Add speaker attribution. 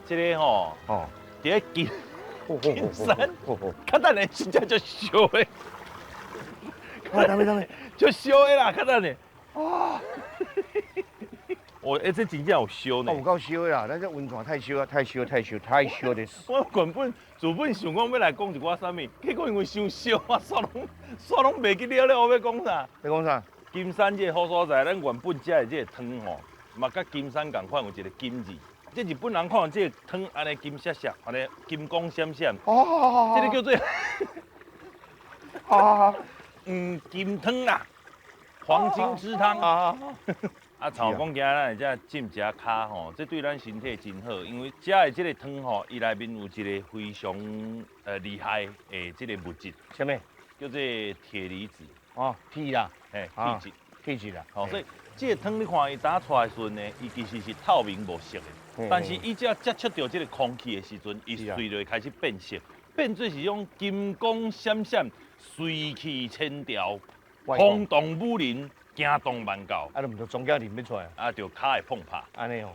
Speaker 1: 這个吼，佇咧金山，較等下真正足燒的。
Speaker 2: 哦，等等。
Speaker 1: 足燒的啦，較等下。啊！哦，欸，這真正有燒呢。
Speaker 2: 有夠燒的啦，咱這溫泉太燒啊，太燒，太燒，太燒的。
Speaker 1: 我原本自本想講欲來講一寡啥物，結果因為傷燒啊，煞攏袂記得了，我欲講啥？
Speaker 2: 欲講啥？
Speaker 1: 金山這個好所在，咱原本食的這個湯吼，嘛佮金山仝款有一個金字。這日本人看這個湯按呢金閃閃，按呢金光閃閃。這个叫做黃金湯啦，黃金之湯。啊，像講今咱會這浸一下跤吼，這對咱身體真好，因為食的這个湯吼，伊內面有一個非常厲害的這個物質。
Speaker 2: 啥物？
Speaker 1: 叫做鐵離子。
Speaker 2: 哦，鐵啦。
Speaker 1: 嘿，鐵質。
Speaker 2: 鐵質啦。
Speaker 1: 好，所以這个湯你看伊打出來的時陣呢，伊其實是透明無色的，但是伊只要接觸到這个空氣的時陣，伊隨就會開始變色，變做是種金光閃閃、水氣千條、轟動武林、驚動萬教。
Speaker 2: 啊，都毋著總教練欲出來。
Speaker 1: 啊，就跤會碰拍。
Speaker 2: 按呢哦。